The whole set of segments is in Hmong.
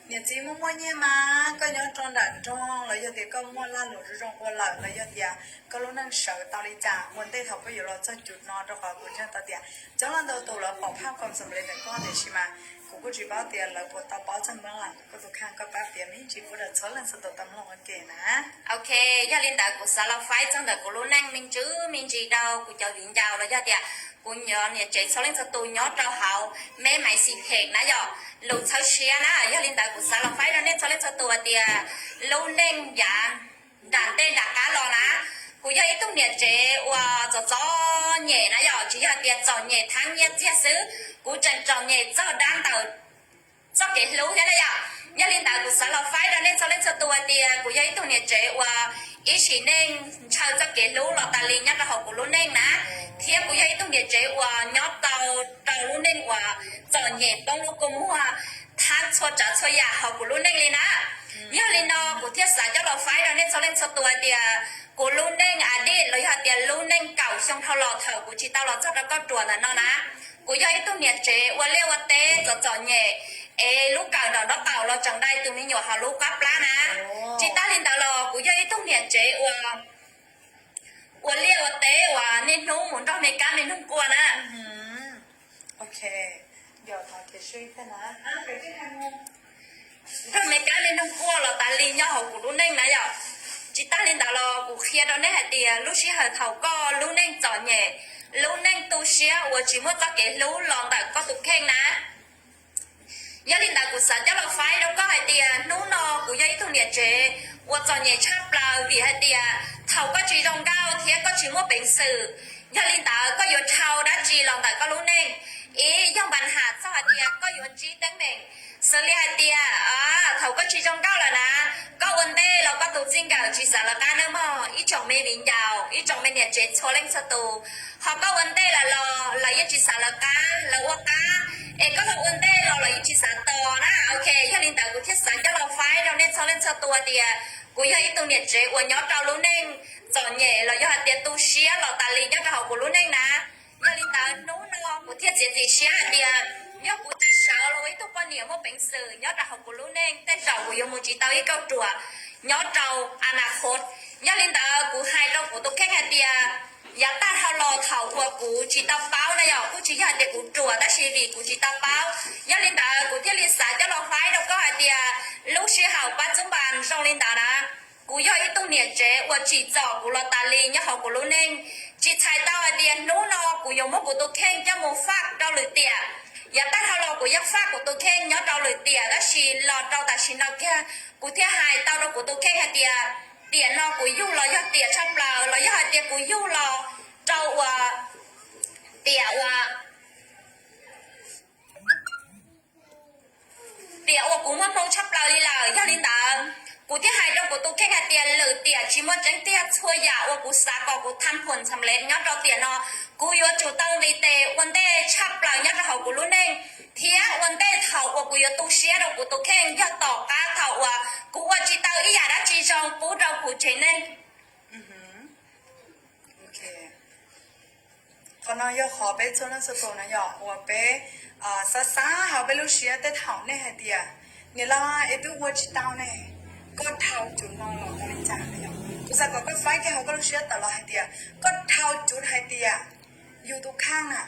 Niam txiv muaj muaj nyiaj mas koj nyob rau nram nroog los yog tias koj muaj lag luam zoo zoo ua lawm los yog tias koj lub neej sawv tau li cas ua ntej thaum koj yuav los txog cum no, rau qhov kuv ntseeg tau tias coob leej ntau tus lawv pom phaj kom xam li ntawm koj, tiam sis mas kuv kuj tsis paub tias lawv puas tau paub txog nplooj lawm. Koj tus kheej koj pab piav me ntsis pub rau txhua leej txhua tus tau mloog ua ke na. Ok, yog li ntawd kuv xav los faib txog ntawm kuv lub neej me ntsis me ntsis rau kuv cov viv ncaus los yog tias kuv cov niam tsev txhua leej txhua tus nyob rau hauv me maiv xim phem na yom, lus txhawb siab na. Yog li ntawd kuv xav los faib rau nej txhua leej txhua tus hais tias lub neej yav nram ntej nram qab los na, kuv yog ib tug niam tsev uas txom txom nyem na yom, tsis yog tias txom nyem thaab nyiaj txiag xwb, kuv tseem txom nyem txog dab ntawm txoj kev hlub thiab na yom. Yog li ntawd kuv xav los faib rau nej txhua leej txhua tus hais tias kuv yog ib tug niam tsev uas ib sim neej ntshaw txoj kev hlub los tas li nyob rau hauv kuv lub neej na, thiab kuv yog ib tug niam tsev uas nyob tau rau lub neej uas txom nyem poob lub kua muag thaab txhua tsav txhua yam hauv kuv lub neej li na. Yog li no kuv thiaj xav coj los faib rau nej txhua leej txhua tus hais tias kuv lub neej a dij los yog hais tias lub neej kaum xyoo dhau los thaum kuv tsis tau los txog rau koj ruam ntawm no na, kuv yog ib tug niam tsev ua liaj ua teb txom txom nyem, es lub kawm nram nraub qaum los tseem dai tus me nyuam hauv lub qab plab na. Tsis tas li ntawd los kuv yog ib tug niam tsev ua ua liaj ua teb uas niaj hnub mus nrog me kab me noog quaj na. Nrog me kab me noog quaj los tas li nyob hauv kuv lub neej na yom. Tsis tas li ntawd los kuv qhia rau nej hais tias lub sij hawm thaum koj lub neej txom nyem, lub neej tu siab uas tsis muaj txoj kev hlub los ntawm koj tus kheej na. Yog li ntawd kuv xav coj los faib rau koj hais tias hnub no kuv yog ib tug niam tsev uas txom nyem tshaj plaws vim hais tias thaum koj tsis zoo nkauj thiab koj tsis muaj peev xwm, yog li ntawd koj yuav dhau dab tsi los ntawm koj lub neej? Ib, yog npa nham txog hais tias koj yuav ntsib teeb meem, xws li hais tias thaum koj tsis zoo nkauj lawm na, koj ua ntej los koj tus txij nkawm tsis xav lawv qab nawb mog ib tsoom me viv ncaus, ib tsoom me niam tsev txhua leej txhua tus. Ho koj ua ntej lawm los lawv yeej tsis xav lawv qab, lawv ua qab, es koj ho ua ntej los lawv yeej tsis xav tos na. Ok, yog li ntawd kuv thiaj xav coj los faib rau nej txhua leej txhua tus tias kuv yog ib tug niam tsev uas nyob rau lub neej txom nyem los yog hais tias tu siab los tas li nyob rau hauv kuv lub neej na. Yog li ntawd hnub no kuv thiaj txiav txim siab hais tias yog kuv tsis sawv los ua ib tug poj niam muaj peev xwm nyob rau hauv kuv lub neej, tej zaum kuv yuav mus tsis tau ib kauj ruam nyob rau a na khos. Yog li ntawd kuv hais rau kuv tus kheej hais tias yav tag dhau los thaum uas kuv tsis tau paub na yom, kuj tsis yog hais tias kuv ruam tab sis vim kuv tsis tau paub. Yog li ntawd kuv thiaj li xav coj los faib rau koj hais tias lub sij hawm pab txub npas zoo li ntawd na, kuv yog ib tug niam tsev uas tsim txom kuv los tas li nyob hauv kuv lub neej. Tsis txhais tau hais tias hnub no kuv yuav muab kuv tus kheej coj mus faj rau lwm tiam. Yav tag dhau los kuv yeej faj kuv tus kheej nyob rau lwm tiam, tab sis los rau tam sim no kiag kuv thiaj hais tau rau kuv tus kheej hais tias tiam no kuv yug los yog tiam tshaj plaws los yog hais tias kuv yug los rau uas tiam uas tiam uas kuv muaj hmoo tshaj plaws li lawm. Yog li ntawd, kuv thiaj hais rau kuv tus kheej hais tias lwm tiam tsis muaj tseeb tiag, txhua yam uas kuv xav kom kuv tham phuam ntxham lev nyob rau tiam no, kuv yuav tsum tau nqis tes ua ntej tshaj plaws nyob rau hauv kuv lub neej, thiab ua ntej thaum uas kuv yuav tu siab rau kuv tus kheej yog tom qab thaum uas kuv ua tsis tau ib yam dab tsi zoo pub rau kuv tsev neeg. Qhov no yog qhov peb txhua leej txhua tus na yom, uas peb xav xav hauv peb lub siab tej thaum nej hais tias niam loj es twb ua tsis tau ne, koj dhau cum no los ua li cas na yom. Kuv xav kom koj faib kiag hauv koj lub siab tawm los hais tias koj dhau cum hais tias yus tus kheej na,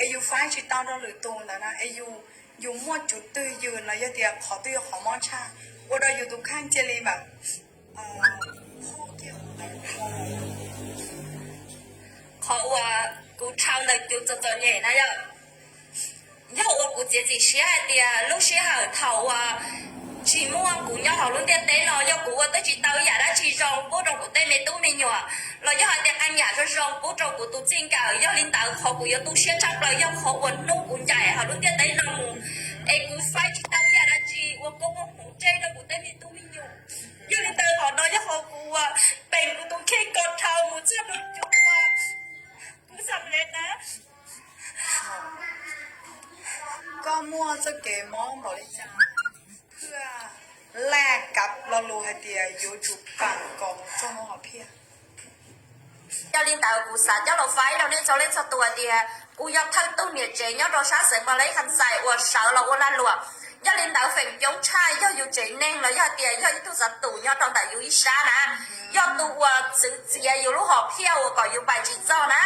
es yus faib tsis tau rau lwm tus ntawd na, es yus, yus muaj cum twg yws los yog tias qhov twg yog qhov mob tshaj, ua rau yus tus kheej cia li mam qhov uas kuv dhau ntawm cum txom txom nyem na yom. Yog uas kuv txiav txim siab hais tias lub sij hawm thaum uas tsis muaj kuv nyob hauv lub ntiaj teb no, yog kuv ua twb tsis tau ib yam dab tsi zoo pub rau kuv tej me tub me nyuam, los yog hais tias qee yam zoo zoo pub rau kuv tus txij nkawm. Yog li ntawd qhov kuv yuav tu siab tshaj plaws yog qhov uas hnub kuv ncaim hauv lub ntiaj teb no mus, es kuv faib tsis tau ib yam dab tsi uas koj muaj hmoov tseb rau kuv tej me tub me nyuam. Yog li ntawd qhov no yog qhov kuv uas peem kuv tus kheej kom dhau mus txog rau cum uas kuv xam le na. Koj muaj txoj kev mob npaum li cas, phwj laj kav lo lus hais tias yuav tsum peem kom mus txog hnub hom phiaj. Yog li ntawd kuv xav coj los faib rau nej txhua leej txhua tus hais tias kuv yog thawj tug niam tsev nyob rau sab xeev Malay Khansais uas sawv los ua lag luam. Yog li ntawd feem coob tshaj yog yus tsev neeg los yog tias yog ib tug xav tus nyob rau ntawm yus ib sab na, yog tus uas txwv txiav yus lub hom phiaj uas kom yus pais tsis txog na.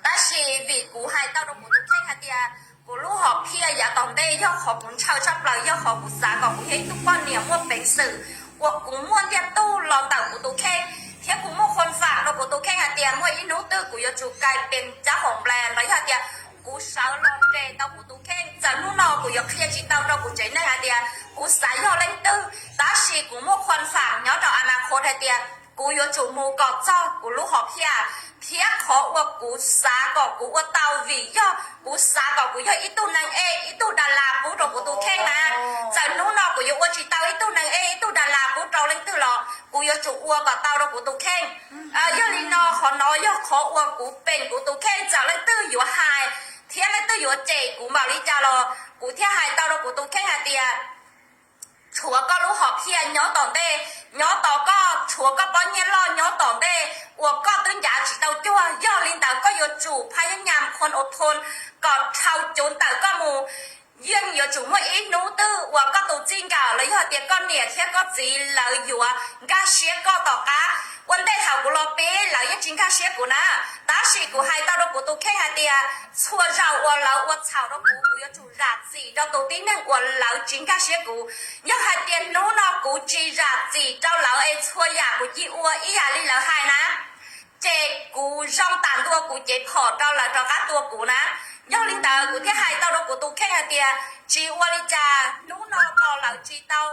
Tab sis vim kuv hais tau rau kuv tus kheej hais tias kuv lub hom phiaj yav tom ntej yog qhov kuv ntshaw tshaj plaws, yog qhov kuv xav kom kuv yog ib tug poj niam muaj peev xwm uas kuv muaj ntiaj tug los ntawm kuv tus kheej, thiab kuv muaj khuam fam rau kuv tus kheej hais tias muaj ib hnub twg kuv yuav tsum kais pes cab hoom nplas los yog tias kuv sawv los nres tau kuv tus kheej. Txawm hnub no kuv yuav qhia tsis tau rau kuv tsev neeg hais tias kuv xav yog leej twg, tab sis kuv muaj khuam fam nyob rau a na khos hais tias kuv yuav tsum mus kom txog kuv lub hom phiaj, thiab qhov uas kuv xav kom kuv ua tau vim yog kuv xav kom kuv yog ib tug neeg ej, ib tug das las pub rau kuv tus kheej na. Txawm hnub no kuv yuav ua tsis tau ib tug neeg ej, ib tug das las pub rau leej twg los kuv yuav tsum ua kom tau rau kuv tus kheej. Yog li no qhov no yog qhov uas kuv peem kuv tus kheej, txawm leej twg yuav hais thiab leej twg yuav cem kuv npaum li cas los kuv thiaj hais tau rau kuv tus kheej hais tias tshuav koj lub hom phiaj nyob tom ntej, nyob tos koj, tshuav koj pob nyiaj loj nyob tom ntej uas koj twb ncav tsis tau cuag. Yog li ntawd koj yuav tsum phaj yab nyam khon ua thon kom dhau cuv ntawm koj mus. Yeej yuav tsum muaj ib hnub twg uas koj tus txij nkawm los yog tias koj niam thiab koj txiv lawv yuav nkag siab koj tom qab. Ua ntej thaum kuv los pib lawv yeej tsis nkag siab kuv na, tab sis kuv hais tau rau kuv tus kheej hais tias txhua zaus uas lawv ua txhaum rau kuv, kuv yuav tsum zam txim rau tus tib neeg uas lawv tsis nkag siab kuv. Yog hais tias hnub no kuv tsis zam txim rau lawv es txhua yam kuv cia ua ib yam li lawv hais na, ces kuv zoo tas ntua kuv cev phom rau lawv rov qab tua kuv na. Yog li ntawd kuv thiaj hais tau rau kuv tus kheej hais tias tsis ua li cas, hnub no tos lawv tsis tau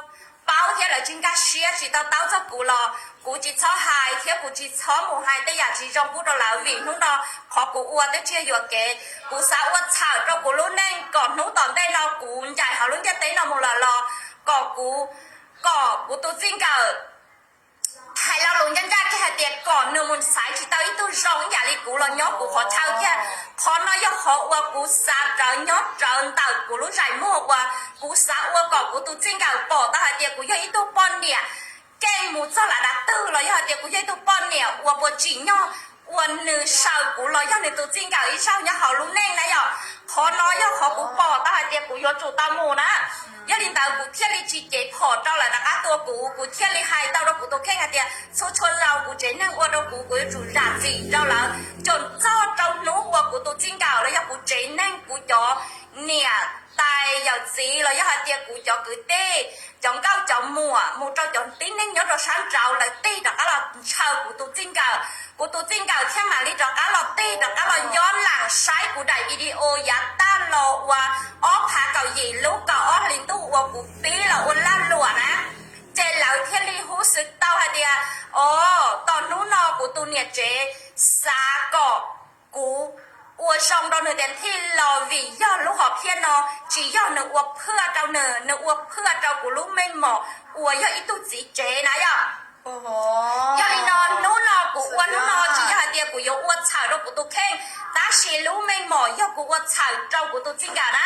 paub thiab lawv tsis nkag siab tsis tau taub txog kuv los kuv tsis txhob hais thiab kuv tsis txhob mus hais tej yam tsis zoo pub rau lawv, vim hnub no qhov kuv ua twb tsis yog yuam kev. Kuv xav ua txhawm rau kuv lub neej kom hnub tom ntej no kuv ncaim hauv lub ntiaj teb no mus lawm los kom kuv, kom kuv tus txij nkawm hais lo lus ncaj ncaj kiag hais tias kom nws mus xaiv tsis tau ib tug zoo ib yam li kuv los nyob kuv qhov chaw kiag. Qhov no yog qhov uas kuv xav rawv nyob rawv ntawm kuv lub zais muag uas kuv xav ua kom kuv tus txij nkawm pom tau hais tias kuv yog ib tug poj niam keej mus txog lam dav twg los yog hais tias kuv yog ib tug poj niam uas puas tsim nyog uas nws saw kuv los yog nws tus txij nkawm ib zaug nyob hauv lub neej na yom. Qhov no yog qhov kuv pom tau hais tias kuv yuav tsum tau mus na. Yog li ntawd kuv thiaj li tsis cev phom rau lawv rov qab tua kuv, kuv thiaj li hais tau rau kuv tus kheej hais tias txhua txhua zaus kuv tsev neeg ua rau kuv, kuv yuav tsum zam txim rau lawv. Txog txog rau hnub uas kuv tus txij nkawm los yog kuv tsev neeg, kuv cov niam tais yawm txiv los yog hais tias kuv cov kwv tij, cov nkauj cov muam mus rau cov tib neeg nyob rau sab nraud lawv tig rov qab los ntshaw kuv tus txij nkawm, kuv tus txij nkawm thiaj mam li rov qab los tig rov qab los nyob lam saib kuv daim video yav tag los uas ob phav kaum yim lub kaum ob hli ntuj uas kuv pib los ua lag luam na. Ces lawv thiaj li hu xwm tau hais tias, o, tom hnub no kuv tus niam tsev xav kom kuv ua zoo rau nws tias thiaj los vim yog lub hom phiaj no tsis yog nws ua phwaj rau nws, nws ua phwaj rau kuv lub meej mom uas yog ib tug txiv tsev na yom. Yog li no hnub no kuv ua hnub no tsis yog hais tias kuv yuav ua txhawm rau kuv tus kheej, tab sis lub meej mom yog kuv ua txhawm rau kuv tus txij nkawm na.